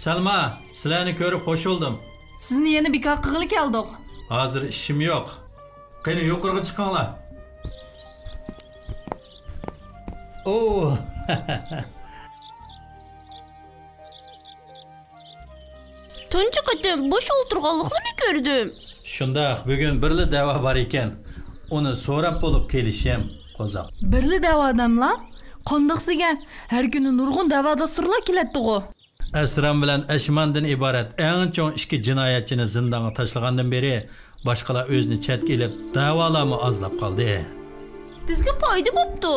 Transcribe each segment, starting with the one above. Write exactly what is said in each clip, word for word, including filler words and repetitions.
سەلما، سىلەرنى كۆرۈپ خوش بولدۇم. سىزنى يەنە بىكار قىلغىلى كەلدۇق. ھازىر ئىشىم يوق. قېنى، يۇقىرىغا چىقىڭلار. ئوو. تۇنجى قېتىم بوش ئولتۇرغانلىقلىرىنى كۆردۈم. شۇنداق، بۈگۈن بىرلا دەۋا بار ئىكەن. ئۇنى سوراپ بولۇپ كېلىشىم، قوزام. بىرلا دەۋا دەملا؟ قانداق دېگەن؟ ھەر كۈنى نۇرغۇن دەۋا داستۇرلار كېلەتتىغۇ. ئەسرام بىلەن ئەشماندىن ئىبارەت ئەڭ چوڭ ئىككى جىنايەتچىنى زىندانغا تاشلىغاندىن بېرى، باشقىلار ئۆزىنى چەتكە ئېلىپ، دەۋالارمۇ ئازلاپ قالدى. بىزگە پايدا بوپتۇ.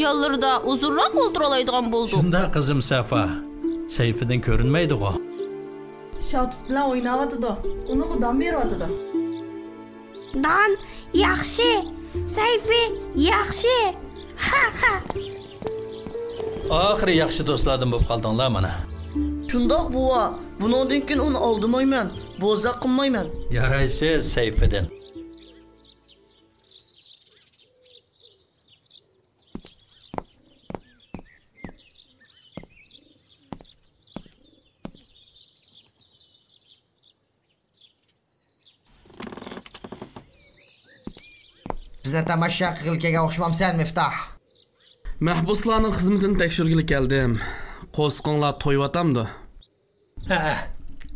يانلىرىدا ئۇزۇنراق ئولتۇرالايدىغان بولدۇق. شۇنداق، قىزىم سەفا. سەيفىدىن كۆرۈنمەيدىغۇ. شاتۇت بىلەن ئويناۋاتىدۇ. ئۇنىڭغا دان بېرىۋاتىدۇ. دان ياخشى، سەيفى ياخشى. ھا، ھا. ئاخىرى ياخشى دوستلاردىن بولۇپ قالدىڭلار مانا. شۇنداق، بوۋا. بۇنىڭدىن كېيىن ئۇنى ئالدىمايمەن، بوزەك قىلمايمەن. يارايسىز، سەيفىدىن. بىزنى تاماشا قىلغىلى كەلگەن ئوخشىمامسەن، مىفتاھ؟ مەھبۇسلارنىڭ خىزمىتىنى تەكشۈرگىلى كەلدىم. قورسىقىڭلار تويۇۋاتامدۇ؟ ھە،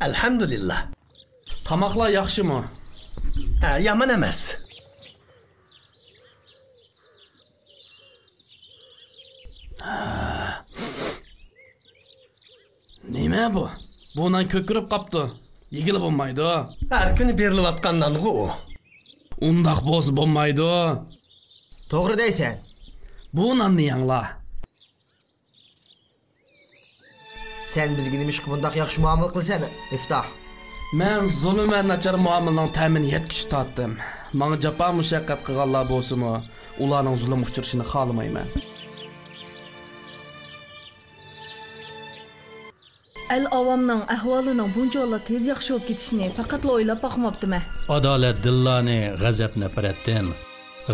ئەلھەمدۇلىللا. تاماقلار ياخشىمۇ؟ ھە، يامان ئەمەس. نېمە بۇ؟ بۇ نان كۆكىرىپ قاپتۇ. يېگىلى بولمايدۇ. ھەر كۈنى بېرىلىۋاتقان نانغۇ ئۇ. ئۇنداق بولسا بولمايدۇ. توغرا دەيسەن. بۇ ناننى يەڭلار. سەن بىزگە نېمىشقا بۇنداق ياخشى مۇئامىلە قىلىسەن، مىفتاھ؟ مەن زۇلۇم ۋە ناچار مۇئامىلىنىڭ تەمىنى يەتكۈچە تارتتىم. ماڭا جاپا مۇشەققەت قىلغانلار بولسىمۇ، ئۇلارنىڭ زۇلۇمغا ئۇچرىشىنى خالىمايمەن. ئەل ئاۋامنىڭ ئەھۋالىنىڭ بۇنچىۋالا تېز ياخشى بولۇپ كېتىشىنى پەقەتلا ئويلاپ باقماپتىمەن. ئادالەت دىللارنى غەزەپ-نەپرەتتىن،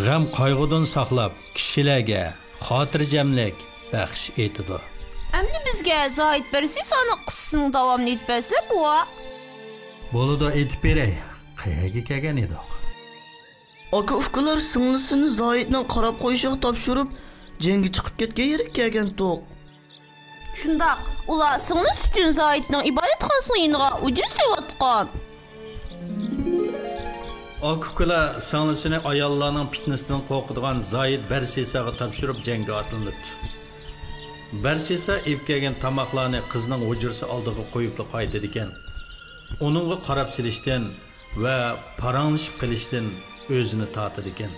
غەم-قايغۇدىن ساقلاپ، كىشىلەرگە خاتىرجەملىك بەخش ئېتىدۇ. ئەمدى بىزگە زاھىت بەرسىسانىڭ قىسسىسىنىڭ داۋامىنى ئېيتىپ بەرسىلە، بوۋا. بولىدۇ، ئېيتىپ بېرەي. قەيەرگە كەلگەن ئىدۇق؟ ئاكا-ئۇكىلار سىڭلىسىنى زاھىتنىڭ قاراپ قويۇشىغا تاپشۇرۇپ، جەڭگە چىقىپ كەتكەن يېرىگە كەلگەنتۇق. شۇنداق، ئۇلار سىڭلىسى ئۈچۈن زاھىتنىڭ ئىبادەتخانىسىنىڭ يېنىغا ئۇجۇر سېلىۋاتقان. ئاكا-ئۇكىلار سىڭلىسىنى ئاياللارنىڭ پىتنىسىدىن قورقىدىغان زاھىت بەرسىساغا تاپشۇرۇپ جەڭگە ئاتلىنىپتۇ. بەرسىسا ئېلىپ كەلگەن تاماقلارنى قىزنىڭ ھۇجرىسى ئالدىغا قويۇپلا قايتىدىكەن. ئۇنىڭغا قاراپ سېلىشتىن ۋە پاراڭلىشىپ قېلىشتىن ئۆزىنى تارتىدىكەن.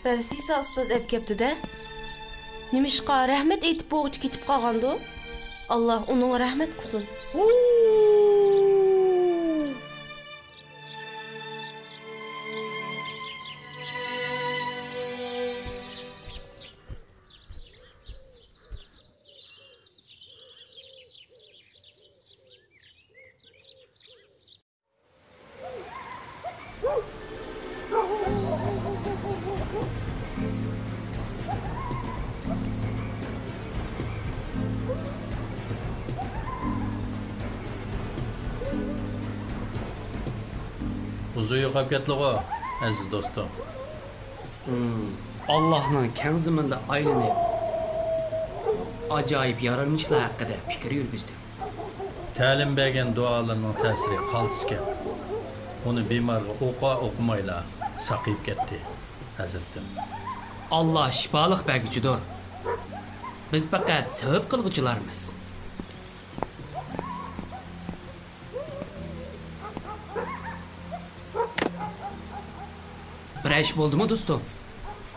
بەرسىسا ئۇستاز ئەپ كەپتۇ-دە. نېمىشقا رەھمەت ئېيتىپ بولغۇچە كېتىپ قالغاندۇ؟ ئاللا ئۇنىڭغا رەھمەت قىلسۇن. ئۇزۇن يوقاپ كەتتىغۇ، ئەزىز دوستۇم. ھىم، ئاللاھنىڭ كەڭ زېمىندا ئايلىنىپ، ئاجايىپ يارىلىنىشلار ھەققىدە پىكىر يۈرگۈزدۈم. تەلىم بەرگەن دۇئالىرىنىڭ تەسىرى قالتىسكەن. ئۇنى بىمارغا ئوقۇ-، ئوقۇمايلا ساقىيىپ كەتتى، ھەزرىتىم. ئاللا شىپالىق بەرگۈچىدۇر. بىز پەقەت سەۋەب قىلغۇچىلارمىز. بىر ئىش بولدىمۇ، دوستۇم؟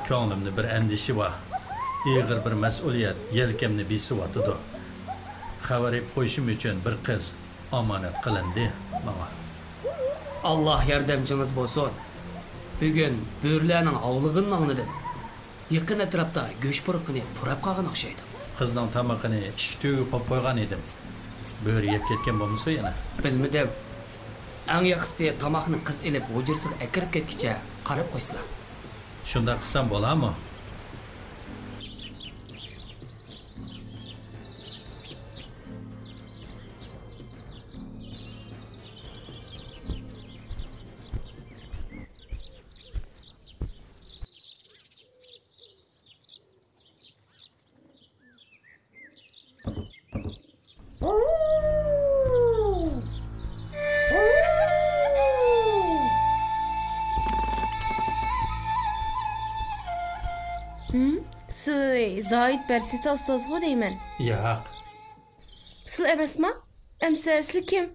كۆڭلۈمدە بىر ئەندىشە بار. ئېغىر بىر مەسئۇلىيەت يەلكەمنى بېسىۋاتىدۇ. خەۋەر ئېلىپ قويۇشۇم ئۈچۈن بىر قىز ئامانەت قىلىندى ماڭا. ئاللا ياردەمچىڭىز بولسۇن. بۈگۈن بۆرىلەرنىڭ ھاۋلىغىنىنى ئاڭلىدىم. يېقىن ئەتراپتا گۆش پۇرىقىنى پۇراپ قالغان ئوخشايدۇ. قىزنىڭ تامىقىنى ئىشىك تۈۋىگە قويۇپ قويغان ئىدىم. بۆرە يەپ كەتكەن بولمىسۇن يەنە؟ بىلمىدىم. ئەڭ ياخشىسى تاماقنى قىز ئېلىپ ھۇجرىسىغا ئەكىرىپ كەتكىچە قاراپ قويسىلا. شۇنداق قىلسام بولامۇ؟ ھىم؟ سىلى زاھىت بەرسىسا ئۇستازغۇ دەيمەن. ياق. سىلى ئەمەسما؟ ئەمسە سىلى كىم؟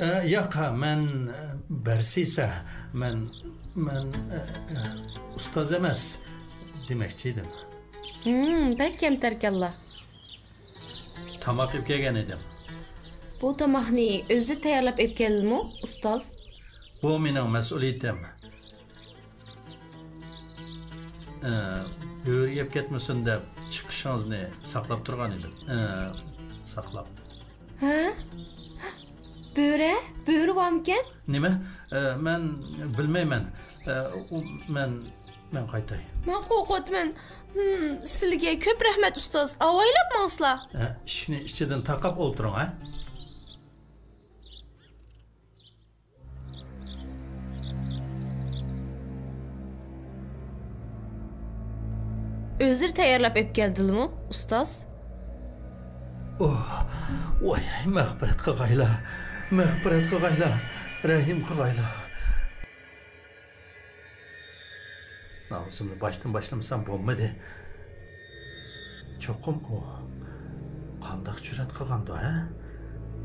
ئە، ياق، مەن، ئە، بەرسىسە، مەن، مەن، ئە، ئە، ئۇستاز ئەمەس دېمەكچى ئىدىم. ھىم، بەك كەمتەركەنلا. تاماق ئېلىپ كەلگەن ئىدىم. بۇ تاماقنى ئۆزى تەييارلاپ ئېلىپ كەلدىمۇ، ئۇستاز؟ بۇ مېنىڭ مەسئۇلىيىتىم. ئە، بۆرە يەپ كەتمىسۇن دەپ چىقىشىڭىزنى ساقلاپ تۇرغان ئىدىم. ئە، ساقلاپ. ھە؟ بۆرە؟ بۆرە بارمىكەن؟ نېمە؟ ئە، مەن بىلمەيمەن. ئە، ئۇ، مەن، مەن قايتاي. مەن قورقۇۋاتىمەن. ھىم، سىلىگە كۆپ رەھمەت، ئۇستاز. ئاۋايلاپ ماڭسىلا. ئە، ئىشىكنى ئىچىدىن تاقاپ ئولتۇرۇڭ، ھە؟ ئۆزلىرى تەييارلاپ ئېلىپ كەلدىلىمۇ، ئۇستاز؟ ئوھ، ۋاي، مەغپىرەت قىلغايلا، مەغپىرەت قىلغايلا، رەھىم قىلغايلا. نامىزىمنى باشتىن باشلىمىسام بولمىدى. چوقۇم ئۇ قانداق جۈرئەت قىلغاندۇ، ھە؟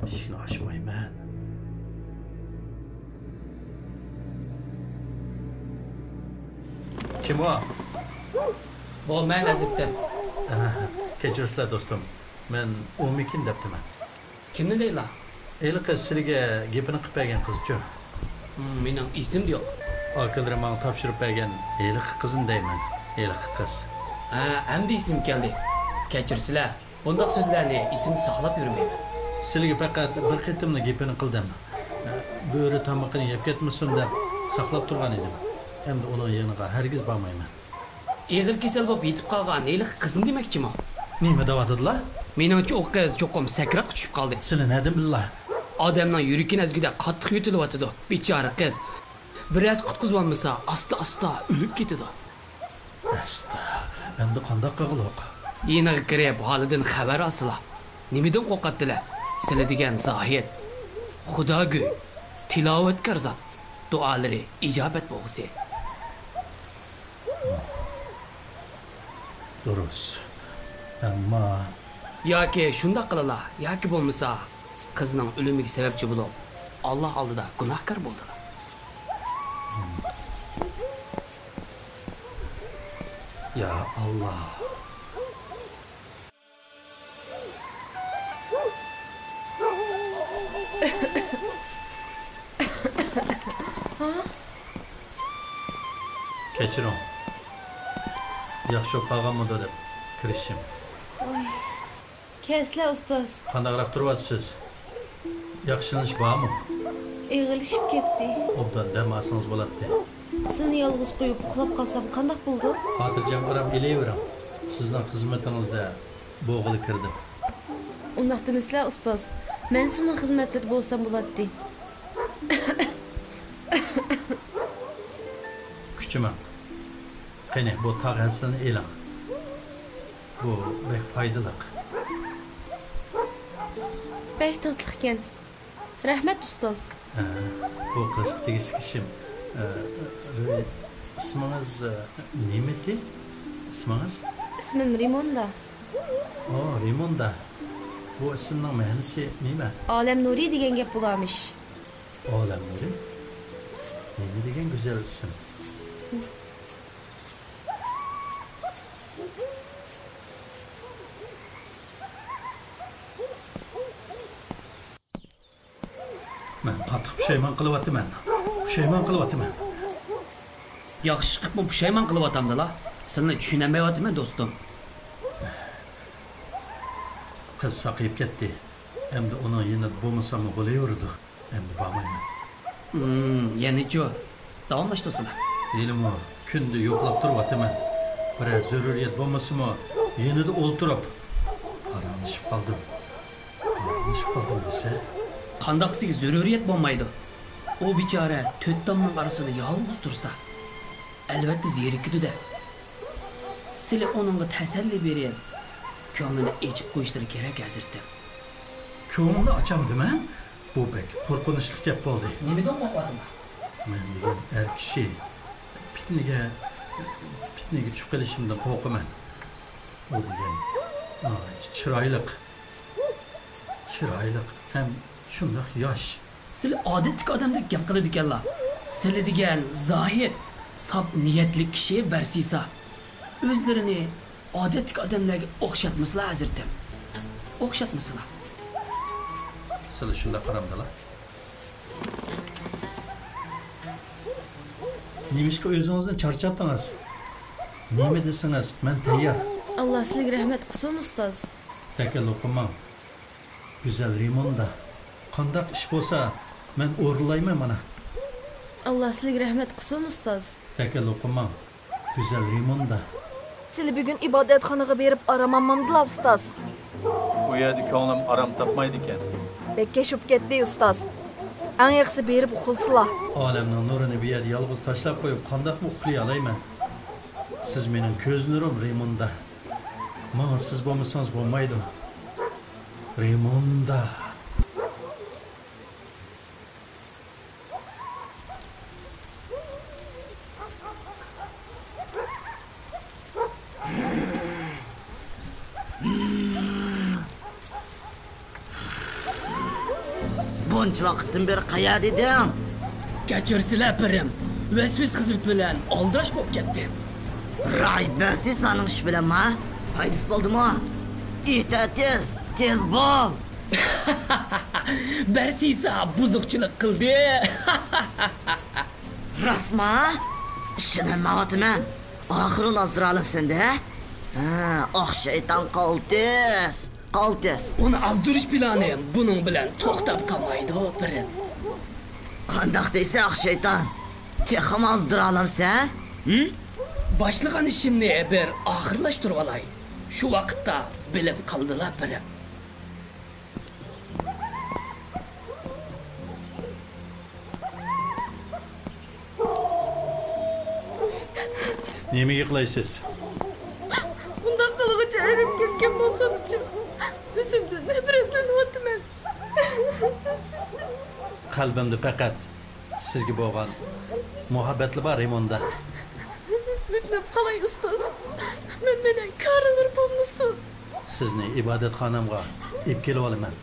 ئىشىكنى ئاچمايمەن. كىم ئۇ؟ بۇ مەن، ئەزىتتىم. ئەھە، كەچۈرسىلەر، دوستۇم. مەن ئۇمىكىن دەپتىمەن. كىمنى دەيلا؟ ھېلىقى سىلىگە گېپىنى قىپ بەرگەن قىزچۇ؟ ھىم، مېنىڭ ئېسىمدە يوق. ئاكىلىرى ماڭا تاپشۇرۇپ بەرگەن ھېلىقى قىزنى دەيمەن، ھېلىقى قىز. ھە، ئەمدى ئېسىمگە كەلدى. كەچۈرسىلە، بۇنداق سۆزلەرنى ئېسىمدە ساقلاپ يۈرمەيمەن. سىلىگە پەقەت بىر قېتىملا گېپىنى قىلدىم. بۆرە تامىقىنى يەپ كەتمىسۇن دەپ ساقلاپ تۇرغان ئىدىم. ئەمدى ئۇنىڭ يېنىغا ھەرگىز بارمايمەن. ئېغىر كېسەل بولۇپ يېتىپ قالغان ھېلىقى قىزنى دېمەكچىما؟ نېمە دەۋاتىدىلا؟ مېنىڭچە ئۇ قىز چوقۇم سەكراتقا چۈشۈپ قالدى. سىلى نەدىن بىللا؟ ئادەمنىڭ يۈرىكىنى ئەزگۈدەك قاتتىق يۆتىلىۋاتىدۇ، بىچارە قىز. بىرەرسى قۇتقۇزۇۋالمىسا، ئاستا-ئاستا ئۆلۈپ كېتىدۇ. ئەستا، ئەمدى قانداق قىلغۇلۇق؟ يېنىغا كىرىپ، ھالىدىن خەۋەر ئالسىلا. نېمىدىن قورقاتتىلە؟ سىلى دېگەن زاھىت، خۇداگۆي، تىلاۋەتكار زات. دۇئالىرى ئىجابەت بولغۇسى. دۇرۇس. ئەمما. ياكى شۇنداق قىلىلا، ياكى بولمىسا قىزنىڭ ئۆلۈمىگە سەۋەبچى بولۇپ، ئاللا ئالدىدا گۇناھكار بولدىلا. يا ئاللا. كەچۈرۈڭ. ياخشى بولۇپ قالغانمىدۇ دەپ كىرىشىم. ۋاي. كەلسىلە، ئۇستاز. قانداقراق تۇرۇۋاتىسىز؟ ياخشىلىنىش بارمۇ؟ ئېغىرلىشىپ كەتتى. ئوبدان دەم ئالسىڭىز بولاتتى. سىلىنى يالغۇز قويۇپ ئۇخلاپ قالسام قانداق بولىدۇ؟ خاتىرجەم ئارام ئېلىۋېرىڭ. سىزنىڭ خىزمىتىڭىزدە بولغىلى كىردىم. ئۇنداق دېمىسىلە، ئۇستاز. مەن سىلىنىڭ خىزمەتلىرىدە بولسام بولاتتى. كۈچىمەڭ. قېنى، بۇ تاغ ھەسسىلىنى ئېلىڭ. بۇ بەك پايدىلىق. بەك تاتلىقكەن. رەھمەت، ئۇستاز. ھە، بۇ قىلىشقا تېگىشلىك ئىشىم. ئە، ئىسمىڭىز، ئە، نېمىتى؟ ئىسمىڭىز؟ ئىسمىم رىموندا. ئو، رىموندا. بۇ ئىسىمنىڭ مەنىسى نېمە؟ ئالەم نۇرى دېگەن گەپ بولارمىش. ئالەم نۇرى؟ نېمە دېگەن گۈزەل ئىسىم. مەن قاتتىق پۇشايمان قىلىۋاتىمەن. پۇشايمان قىلىۋاتىمەن. ياخشى چىقىپمۇ پۇشايمان قىلىۋاتامدىلا؟ سىلىنى چۈشىنەلمەيۋاتىمەن، دوستۇم. قىز ساقىيىپ كەتتى. ئەمدى ئۇنىڭ يېنىدا بولمىساممۇ بولۇۋېرىدۇ. ئەمدى بارمايمەن. ھىم، يەنىچۇ؟ داۋاملاشتۇرسىلا. ھېلىمۇ كۈندە يوقلاپ تۇرۇۋاتىمەن. بىرەر زۆرۈرىيەت بولمىسىمۇ، يېنىدا ئولتۇرۇپ پاراڭلىشىپ قالدىم. پاراڭلىشىپ قالدىم دېسە. قانداق سىزگە زۆرۈرىيەت بولمايدۇ؟ ئۇ بىچارە تۆت تامنىڭ ئارىسىدا يالغۇز تۇرسا، ئەلۋەتتە زېرىكىدۇ-دە. سىلى ئۇنىڭغا تەسەللى بېرىپ، كۆڭلىنى ئېچىپ قويۇشلىرى كېرەك، ھەزرىتىم. كۆڭلۈمنى ئاچامدىمەن؟ بۇ بەك قورقۇنچلۇق گەپ بولدى. نېمىدىن قورقۇۋاتىمەن؟ مەن دېگەن ئەر كىشى پىتنىگە، پىتنىگە چۈشۈپ قېلىشىمدىن قورقىمەن. ئۇ دېگەن ناھايىتى چىرايلىق، چىرايلىق ھەم شۇنداق ياش. سىلى ئادەتتىكى ئادەمدەك گەپ قىلىدىكەنلا. سىلى دېگەن زاھىت، ساپ نىيەتلىك كىشى بەرسىسا. ئۆزلىرىنى ئادەتتىكى ئادەملەرگە ئوخشاتمىسىلا، ھەزرىتىم. ئوخشاتمىسىلا. سىلى شۇنداق قارامدىلا. نېمىشقا ئۆزىڭىزنى چارچاتتىڭىز؟ نېمە دېسىڭىز، مەن تەييار. ئاللا سىلىگە رەھمەت قىلسۇن، ئۇستاز. تەكەللۇپ قىلماڭ. گۈزەل رىموندا، قانداق ئىش بولسا، مەن ئورۇنلايمەن مانا. ئاللا سىلىگە رەھمەت قىلسۇن، ئۇستاز. تەكەللۇپ قىلماڭ، گۈزەل رىموندا. سىلى بۈگۈن ئىبادەتخانىغا بېرىپ ئارام ئالمامدىلا، ئۇستاز؟ ئۇ يەردە كۆڭلۈم ئارام تاپمايدىكەن. بەك كەچ بولۇپ كەتتى، ئۇستاز. ئەڭ ياخشىسى بېرىپ ئۇخلىسىلا. ئالەمنىڭ نۇرىنى بۇ يەردە يالغۇز تاشلاپ قويۇپ، قانداقمۇ ئۇخلىيالايمەن؟ سىز مېنىڭ كۆز نۇرۇم، رىموندا. ماڭا سىز بولمىسىڭىز بولمايدۇ. رىموندا. بۇنچە ۋاقىتتىن بېرى قەيەردە ئىدىڭ؟ كەچۈرسىلە، پىرىم. ۋەسۋەس خىزمىتى بىلەن ئالدىراش بولۇپ كەتتىم. راھىب بەرسىسانىڭ ئىشى بىلەنما؟ پايدىسى بولدىمۇ؟ ئېيتە تېز، تېز بول! بەرسىسا بۇزۇقچىلىق قىلدى. راستما؟ ئىشىنەلمەيۋاتىمەن. ئاخىرى ئۇنى ئازدۇرالامسەن-دە؟ ھە، ئاق شەيتان قالتىس، قالتىس. ئۇنى ئازدۇرۇش پىلانىم بۇنىڭ بىلەن توختاپ قالمايدۇ، پىرىم. قانداق دەيسەن، ئاق شەيتان؟ تېخىمۇ ئازدۇرالامسەن؟ ھىم؟ باشلىغان ئىشىمنى بىر ئاخىرلاشتۇرۇۋالاي. شۇ ۋاقىتتا بىلىپ قالدىلا، پىرىم. نېمە يىغلايسىز؟ بۇنداق قىلغۇچە ئېرىپ كەتكەن بولسامچۇ؟ ئۆزۈمدىن نەپرەتلىنىۋاتىمەن. قەلبىمدە پەقەت سىزگە بولغان مۇھەببەتلا بار، رىموندا. ئۆتۈنۈپ قالاي، ئۇستاز. مەن بىلەن كارىلىرى بولمىسۇن. سىزنى ئىبادەتخانامغا ئېلىپ كېلىۋالىمەن.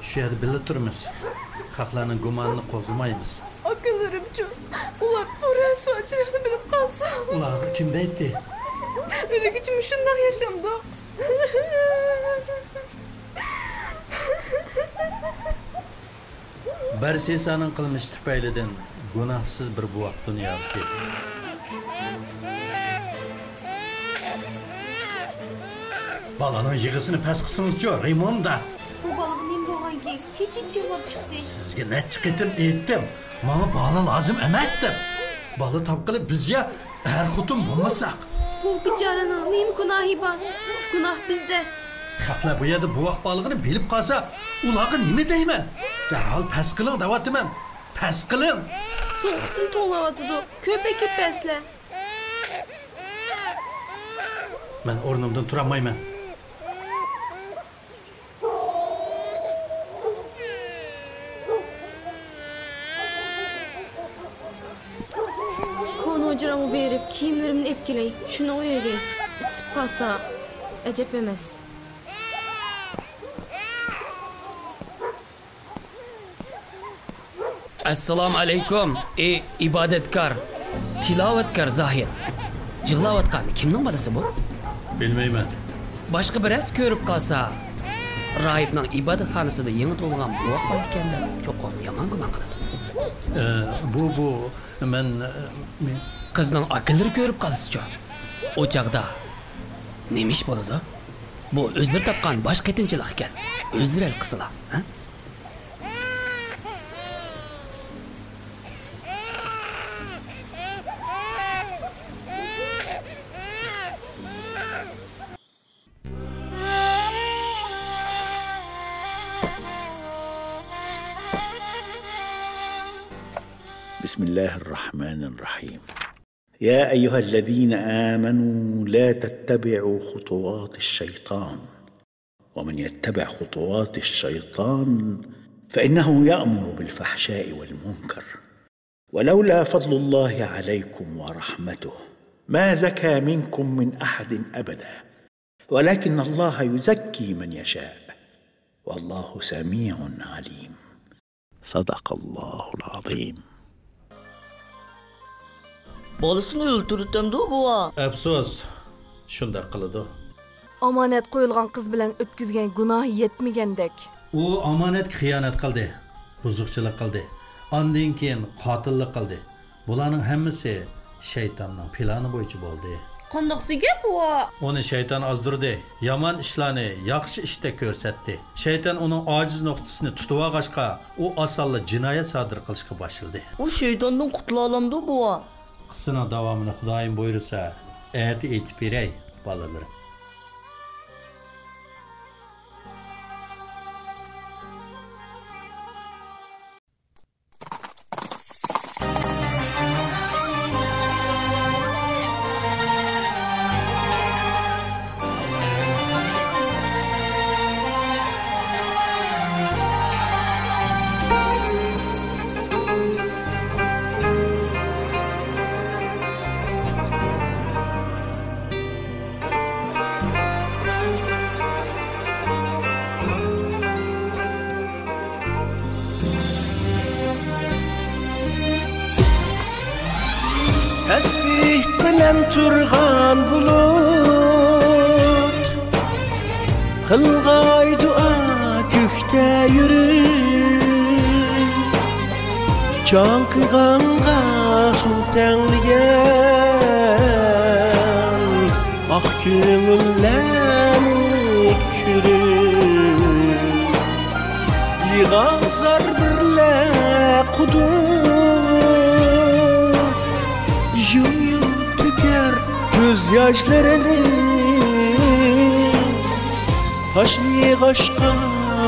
شۇ يەردە بىللە تۇرىمىز. خەقلەرنىڭ گۇمانىنى قوزغىمايمىز. ئاكىلىرىمچۇ؟ ئۇلار بۇ رەسۋاچىلىقنى بىلىپ قالسا؟ ئۇلارغا كىم دەيتتى؟ ئۆلگۈچە مۇشۇنداق ياشامدۇ؟ بەرسىسانىڭ قىلمىشى تۈپەيلىدىن گۇناھسىز بىر بوۋاق دۇنياغا كەلدى. بالىنىڭ يىغىسىنى پەس قىلسىڭىزچۇ، رىموندا؟ بۇ بالىغا نېمە بولغانكى؟ كېچىچە يىغلاپ چىقتى. سىزگە نەچچە قېتىم ئېيتتىم، ماڭا بالا لازىم ئەمەس دەپ. بالا تاپقىلى بىز يا ئەر-خوتۇن بولمىساق. بۇ بىچارىنىڭ نېمە گۇناھى بار؟ گۇناھ بىزدە. خەقلەر بۇ يەردە بوۋاق بارلىقىنى بىلىپ قالسا، ئۇلارغا نېمە دەيمەن؟ دەرھال پەس قىلىڭ دەۋاتىمەن. پەس قىلىڭ! سوغۇقتىن توڭلاۋاتىدۇ. كۆپ ئەكېلىپ بەرسىلە. مەن ئورنۇمدىن تۇرالمايمەن. كونا ھۇجرامغا بېرىپ، كىيىملىرىمنى ئېلىپ كېلەي. شۇنىڭ ئۆيىگە ئىسسىپ قالسا، ئەجەب ئەمەس. ئەسسالامۇ ئەلەيكۇم، ئى ئىبادەتكار، تىلاۋەتكار زاھىت. يىغلاۋاتقان كىمنىڭ بالىسى بۇ؟ بىلمەيمەن. باشقا بىرەرسى كۆرۈپ قالسا، راھىبنىڭ ئىبادەتخانىسىدا يېڭى تۇغۇلغان بوۋاق بار ئىكەن دەپ چوقۇم يامان گۇمان قىلىدۇ. ئە، بۇ، بۇ، مەن، ئە، مەن قىزنىڭ ئاكىلىرى كۆرۈپ قالسىچۇ؟ ئۇ چاغدا نېمە ئىش بولىدۇ؟ بۇ ئۆزلىرى تاپقان باش قېتىنچىلىق ئىكەن. ئۆزلىرى ھەل قىلسىلا، ھە؟ بسم الله الرحمن الرحيم. يا أيها الذين آمنوا لا تتبعوا خطوات الشيطان، ومن يتبع خطوات الشيطان فإنه يأمر بالفحشاء والمنكر، ولولا فضل الله عليكم ورحمته ما زكى منكم من أحد أبدا، ولكن الله يزكي من يشاء، والله سميع عليم. صدق الله العظيم. بالىسىنى ئۆلتۈرۈۋېتەمدۇ بوۋا؟ ئەپسۇس، شۇنداق قىلىدۇ. ئامانەت قويۇلغان قىز بىلەن ئۆتكۈزگەن گۇناھى يەتمىگەندەك. ئۇ ئامانەتكە خىيانەت قىلدى، بۇزۇقچىلىق قىلدى، ئاندىن كېيىن قاتىللىق قىلدى. بۇلارنىڭ ھەممىسى شەيتاننىڭ پىلانى بويىچە بولدى. قانداقسى گەپ بۇ؟ ئۇنى شەيتان ئازدۇردى، يامان ئىشلارنى ياخشى ئىشتەك كۆرسەتتى. شەيتان ئۇنىڭ ئاجىز نۇقتىسىنى تۇتۇۋالغاچقا، ئۇ ئاسانلا جىنايەت سادىر قىلىشقا باشلىدى. ئۇ شەيتاندىن قۇتۇلالامدۇ بۇ؟ قىسسىنىڭ داۋامىنى خۇدايىم بۇيرۇسا، ئەتە ئېيتىپ بېرەي، بالىلىرىم. تەسبىھ بىلەن تۇرغان بۇلۇت، قىلغاي دۇئا كۆكتە يۈرۈپ، چاڭقىغانغا سۇ تەڭلىگەن ئاق كۆڭۈللەرنى كۆرۈپ، يىغا زار بىرلە قۇدۇق، يۇم-يۇم تۆكەر كۆز ياشلىرىنى. تاشلىغاچقا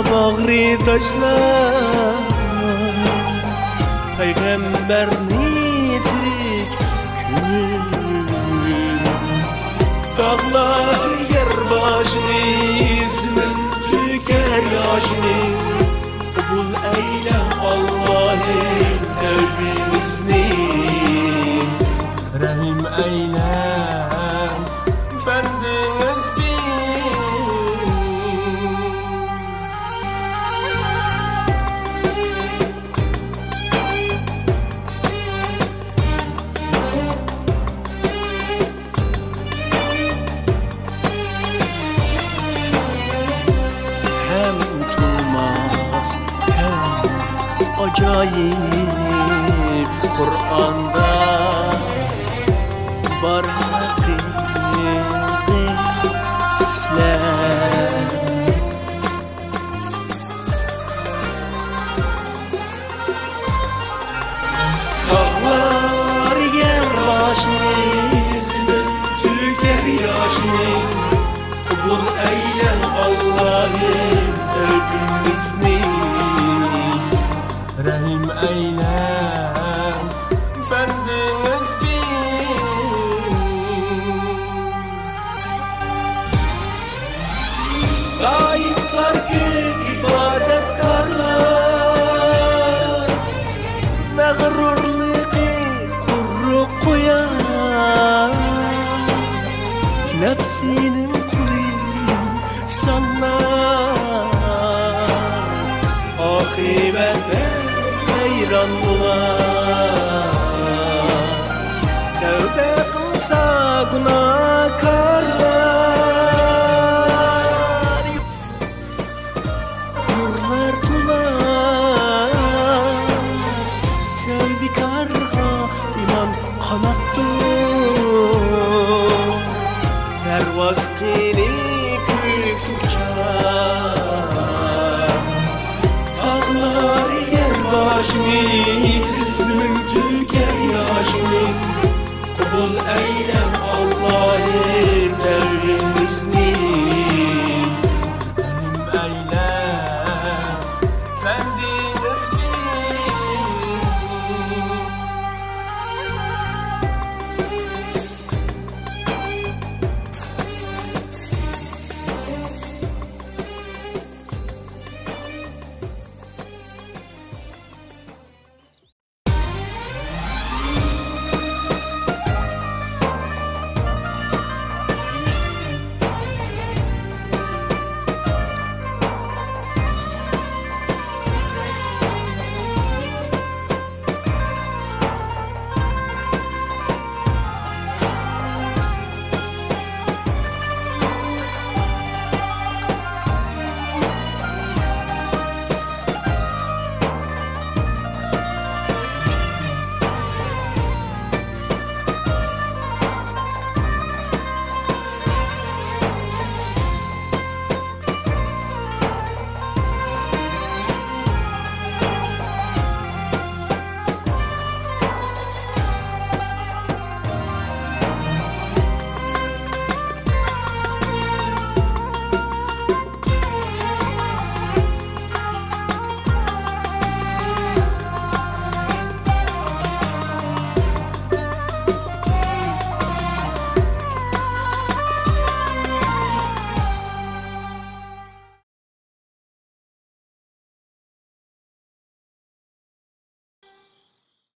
باغرى تاشلاپ، پەيغەمبەرنى تىرىك كۆرۈپ. تاغلار يەر باشىنى، زېمىن تۆكەر ياشىنى. قوبۇل ئەيلە، ئاللاھىم، تەۋبىمىزنى. رەھىم ئەيلە، بەندىڭىزگە. ھەم ئۇنتۇلماس، ھەم ئاجايىپ قۇرئاندا بار ھەقىقەتلەر. تاغلار يەر باشىنى، زېمىن تۆكەر ياشىنى. قوبۇل ئەيلە، ئاللاھىم، تەۋبىمىزنى. رەھىم ئەيلە، بەندىڭىزگە. زاھىدلار كۆپ، ئىبادەتكارلار، مەغرۇرلۇقى قۇرۇق قويار، نەپسىنىڭ قۇلى ئىنسانلار، ئاقىۋەتتە ھەيران بولار. تەۋبە قىلسا گۇناھكارلار، نۇرلار تولار. تەۋبىكارغا ئىمان قاناتتۇر، پەرۋاز قىلىپ كۆك سېنىڭ